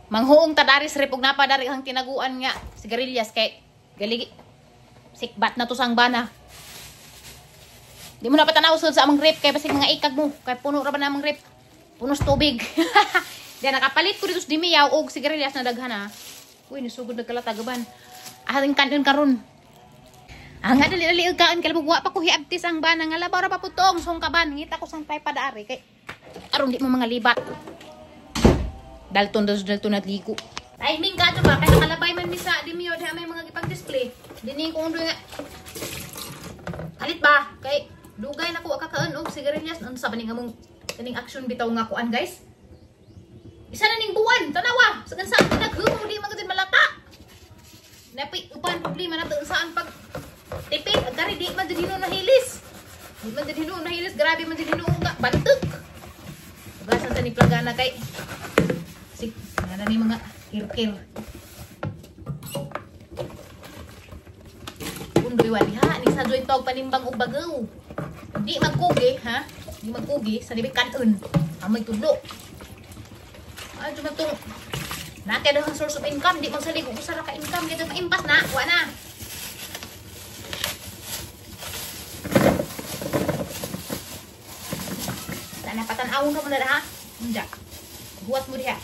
Manghuong ta dari sa rep og napa dari ang tinaguan nga sigarilyas kay galigi sikbat na to sang bana. Di mo na patanaw sud sa among rep kay basig mga ikag mo kay puno ra ba na among rep. Puno sa tubig. Di nakapalit ko dito sa Dimiyaw og sigarilyas na daghan ha. Uy, nisugod nagkalata gaban. Ating kanon karon. Ang nga dali dali og kaon kay wa pa ko hiabtis ang bana nga labaw ra pa putong song kaban. Ngita ko sang tripod ari kay aron di mo mga libat. Dalton dos dalton at ligo. Timing ka to ba kay nakalabay man mi sa Dimiyaw diha may mga gipang-display. Dinhi ko undoy nga. Alit ba kay dugay na ko kakaon og sigarilyas unsa ba ning among kaning action bitaw nga kuan guys. Isa na ning buwan tanawa sa kansang naghumo di man gud malata. Napi upan problema nato unsaan pag tipid ang kari di man jud hinuon nahilis. Di man jud hinuon nahilis, grabe man jud hinuon nga bantuk. Ugasan sa ni plagana kay si nga ni mga kirkir. Undoy wa diha ni sa joy tog panimbang og bagaw. Di magkugi ha? Di magkugi sa dibig kanon. Amoy tudlo. Ay jumatong na kay dahang source of income di magsalig og usa ra ka income dito maimpas na wa na. Sana patan-awon ra mo na ha. Unja. Huwat mo diha.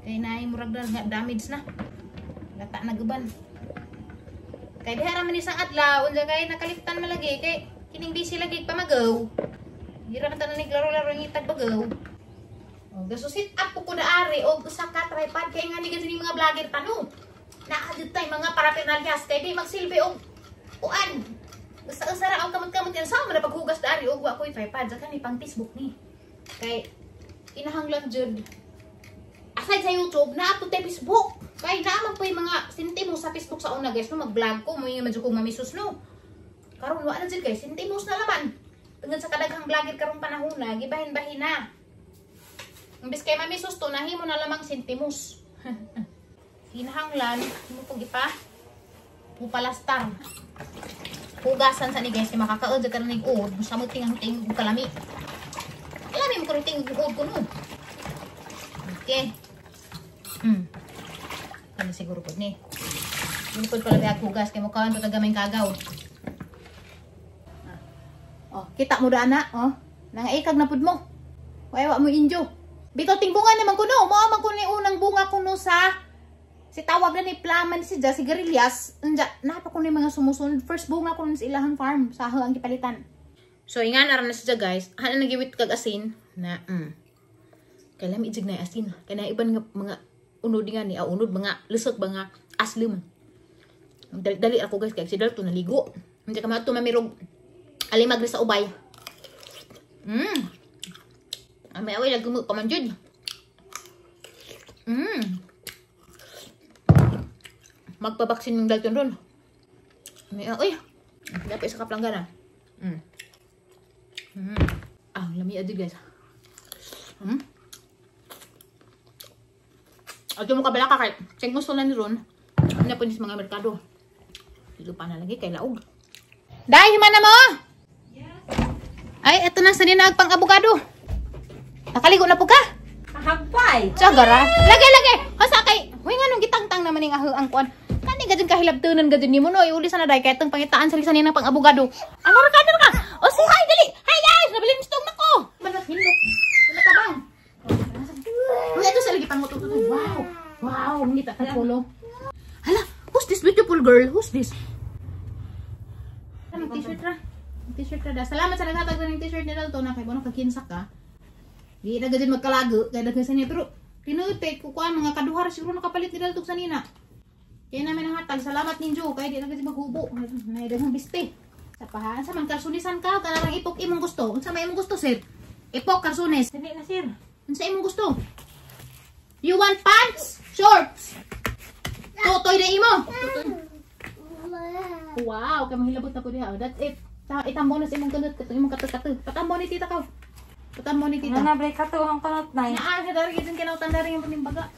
Kay naay murag na nga damage na. Lata na guban. Kay diha ra man isang adlaw unja kay nakaliftan malagi kay kining busy lagi pamagaw. Di ra man tanan laro-laro ngitag bagaw. Oh, gaso sit up ko daari og usa ka tripod kay nga ni gani mga vlogger tano. Naa jud tay mga paraphernalyas kay di magsilbi og kuan. Usa-usa ra ang kamot-kamot yan sa man paghugas daari og wa koy tripod sa kani pang Facebook ni. Kay inahanglan jud. Aside sa YouTube, naa to tay Facebook. Kay naa man poy mga sentimos sa Facebook sa una guys no mag-vlog ko mo yung medyo kong mamisus no. Karon wa na jud guys, sentimos na laman. Tungod sa kadaghang vlogger karong panahon na gibahin-bahin na. Imbes kay mamisus to nahimo na lamang sentimos. Hinahanglan mo pug ipa pupalastar. Hugasan sa ni guys kay makakaod jud karon nig uod, samot ting ang ting ug kalami. Kalami mo karon ting uod ko no. Okay. Kani siguro pud ni. Dili pud pala biag hugas kay mukaon pa tagamay kagaw. Oh, kita mo da ana, oh. Nangaikag na pud mo. Way wa mo injo. Bitaw tingbungan naman kuno, mao man kuno ni unang bunga kuno sa si tawag na ni Plaman si Ja sigarilyas. Unja napa kuno mga sumusunod first bunga kuno sa ilahang farm sa ang gipalitan. So ingan aran na siya guys, ana nagiwit kag asin na Kay lami jud na asin. Kay na iban nga mga unod nga ni unod mga lusot ba nga asli man. Dali ako guys kay si Dalton naligo. Unja ka mato mamirog alimag sa ubay. Amay away lagi mo pa man jud. Magpabaksin ng Dalton ron. May oy. Dapat sa kaplanggana. Ah, lami adto guys. Adto mo kabala ka kay kay gusto na ni ron. Ano po ni sa mga merkado. Dito pa na lagi kay laog. Dai himana mo. Yes. Ay, eto na sa ninaag pang abogado. Nakaligo na po ka? Hagpay. Tsagara. Lagi lagi. Hasa kay huy nganong gitangtang naman ning ang kuan. Kani gadun kahilabtunan gadun nimo no. Iuli sana dai kay tong pangitaan sa lisan nang pang abogado. Ano ra ka ano ka? O si hi dali. Hi guys, nabilin mistong nako. Manas hinlok. Tabang. Uy, ito sa lagi pangutot. Wow. Wow, ngita ka polo. Hala, who's this beautiful girl? Who's this? Ano t-shirt ra? T-shirt ra. Salamat sa naghatag ng t-shirt ni Dalton na kay bono kakinsak ka. Di na gadun magkalago kay daghan sa niya pero tinuod kay kukuan mga kaduha ra siguro nakapalit ni Dalton sa nina. Kaya namin ang hatag. Salamat ninyo kay di na gadun maghubo. Nay daghang biste. Sa pahaan sa man karsunisan ka kanang ipok imong gusto. Unsa may imong gusto sir? Ipok karsunes. Dili na sir. Unsa imong gusto? You want pants? Shorts? Tutoy na imo. Tutoy. Wow, kay mahilabot na po diha. Oh, that's it. Itambo na sa imong kanot katong imong kato-kato. Patambo ni tita ka. Patambo ni tita. Ano na break kato ang kanot nay. Naa sa dari gid kinautan dari yung panimbaga.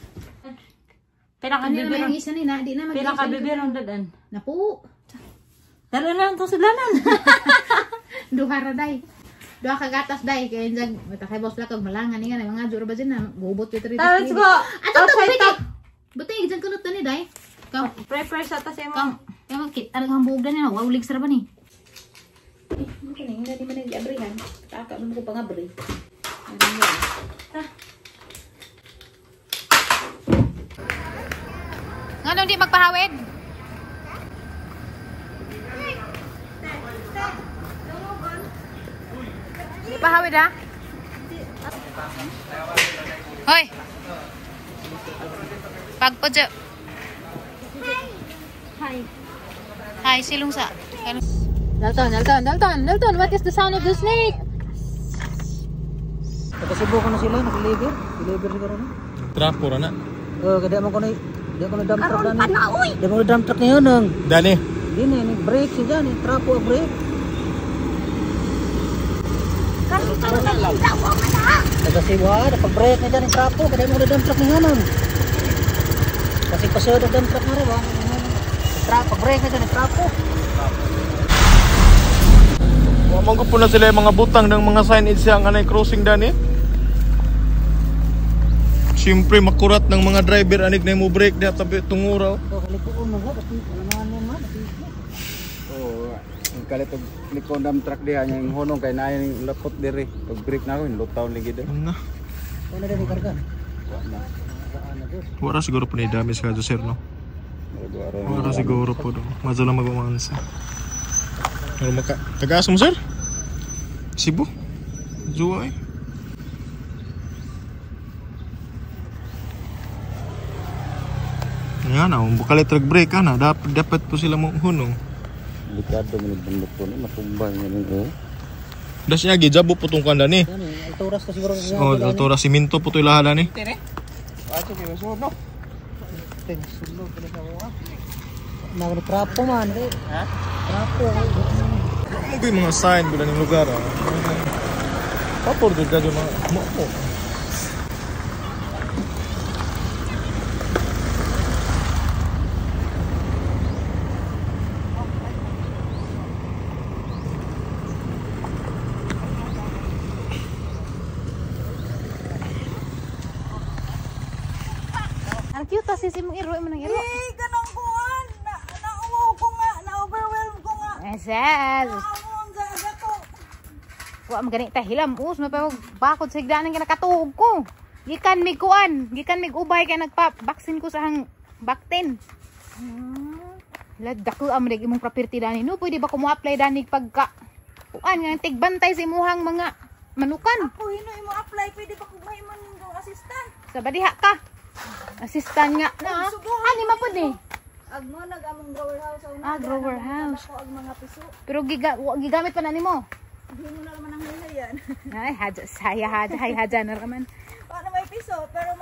Pila ka Ano naman bibiro? yung isa ni na, di na Pila ka mag-isa. bibiro ang dadan. Napo. Dalo na lang tong sudlanan. Duha ra day. Duha ka gatas dai kay jag mata kay boss lakag malangan ni nga mga juro ba dyan na gubot yung Ta, let's go. Ato to Outside buti. ta. Buti dyan kunot ni dai. Kaw. Prepare sa ta sa imo. Kaw. Kaw kit ano kang buog na wow lig sa ba ni. Kini nga di man nag-abrihan. Taka man ko pangabri. Nganong di magpahawid? Di pahawid ha? Hoy! Pagpo. Hi. Hi, silong sa. Dalton, Dalton, Dalton, Dalton, what is the sound of the snake? Taga Cebu ko na sila, nag-deliver. Deliver siguro na. Trapo ra na. Oh, kada man ko na di ko na dump truck na. Di mo na dump truck ngayon ang. Dani. Di na ni brake siya dyan, eh. Trapo ang brake. Taga Cebu ah, pag-brake na dyan yung trapo, kada mo na dump truck ngayon ang. Kasi pasod ang dump truck na rin, ah. Trapo, pag-brake na dyan yung trapo. Wa man ko po na sila yung mga butang ng mga signage siya ang anay crossing dani. Siyempre makurat ng mga driver anig na mo brake diha tabi tungura. So, kalikuon mo, kasi ano man, Oo, ang kalit og likon dump truck diha nya yung hunong kay naay ning lapot diri. Pag brake na ako lutaw lagi diri. Na. Wala na rin karga. Wa na. Wala siguro po ni damage ka sir no. Wala siguro po do. Madyo lang magumansa. Pero maka taga mo sir? Cebu. Zuwa eh. Nga na, kung bukalit rag break ka na, dapat po sila mong hunong. Delikado man ang bundok to ni matumba nga ni oh. Das niya, gijabo po itong kanda ni. Yan eh, alturas ka siguro. Oh, altura simento po ito ilahala ni. Sulod ka na. Mga trapo man, eh. Ha? Trapo. Ano ba yung mga sign ko ng lugar ah? Papor doon ka doon mga mo. Ang cute tas si mong iro mo nang iro. Eh, ganang kuan. Na, nauwaw ko nga. Na-overwhelm ko nga. Yes. Amo ang gaga ko. Wa man gani ta hilam us mapawag bakod sa higdaanan nga nakatuog ko. Gikan mig kuan, gikan mig ubay kay nagpa-vaccine ko sa hang Bactin. Lad dako am imong property dani no pwede ba ko mo apply dani pagka kuan nga tigbantay sa imuhang mga manukan. Ako hino imo apply. Pwede ba kung mahimon kong assistant? Sa badiha ka. Assistant nga na. Ani man pud ni. Ag mo nag among grower house. Una, Ah, grower house. Ako ag mga piso. Pero gigamit pa na nimo. Hindi mo na naman ang hilayan. Ay, haja saya haja hay haja na raman. Paano may piso? Pero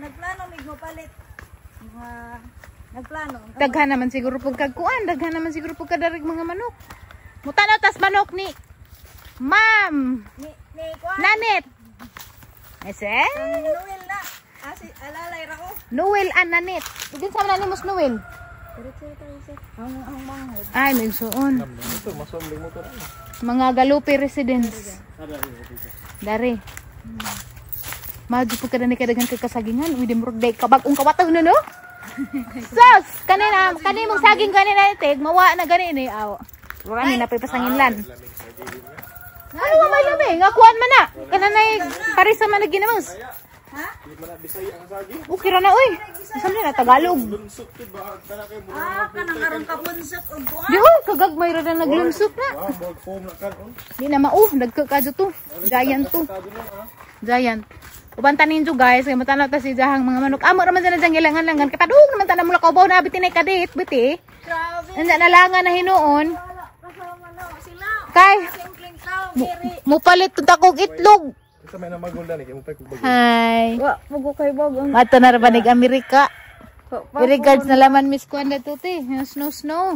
nagplano mig mo palit. Mga nagplano. Daghan naman siguro pagkagkuan, daghan naman siguro pagkadarig mga manok. Mutanaw tas manok ni Ma'am Ni kuan. Nanet. Ese? Ang Noel na. Asi alalay ra ko. Noel an Nanet. Ugin sa man ni Noel. Ang manghod. Ay, may suon. Mga Galupi residents. Dari. Madyo po ka na ni kadaghan kakasagingan. Uy, di mo day kabag-ong kawataw na no? Sus! Kanina, kanina mong saging kanina tig, mawa na gani ni aw. Wala ni napay pasanginlan. Ano wa may lami? Nga kuan man na. Kananay parisa man na ginamos. Ha? Okay ra na oy. Saan na Tagalog? Ah, kanang aron kapunsok og kuan. Di oy, kagagmay ra na naglunsok na. Di na mao, nagkakadyo to. Giant to. Giant. Uban tanin jo guys, kay matanaw ta si jahang mga manok. Amo ra man dyan dyan gilangan langan. Kapadung naman tanan mula kaubaw na biti na kadit, biti. Grabe. Anda nalangan na hinuon. Wala kasama na sila. Kay Simpleng tao, Mary. mupalit ta kog itlog. Sa may namagol dani kay mo pa kog bago. Hi. Wa, mugo kay bag ang Ato na ra ba nig Amerika? Regards na laman Miss Kuan na tuti. Yung snow snow.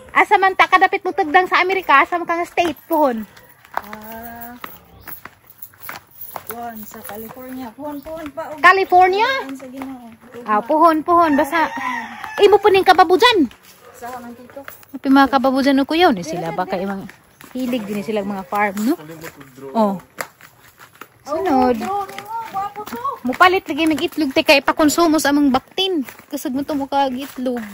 Asa man ta kadapit mo tagdang sa Amerika, asa man ka nga state pohon? Ah. Kuan sa California. Puhon puhon pa og California? sa Ginoo. Ah, pohon pohon basta imo po ning kababujan. Sa man tito. Api mga kababujan ko yun. Eh, sila ba kay mga Hilig din sila mga farm, no? Oh. Sunod. Mupalit lagi mag itlog te kay ipakonsumo sa among baktin. Kusog mo to mo kag itlog.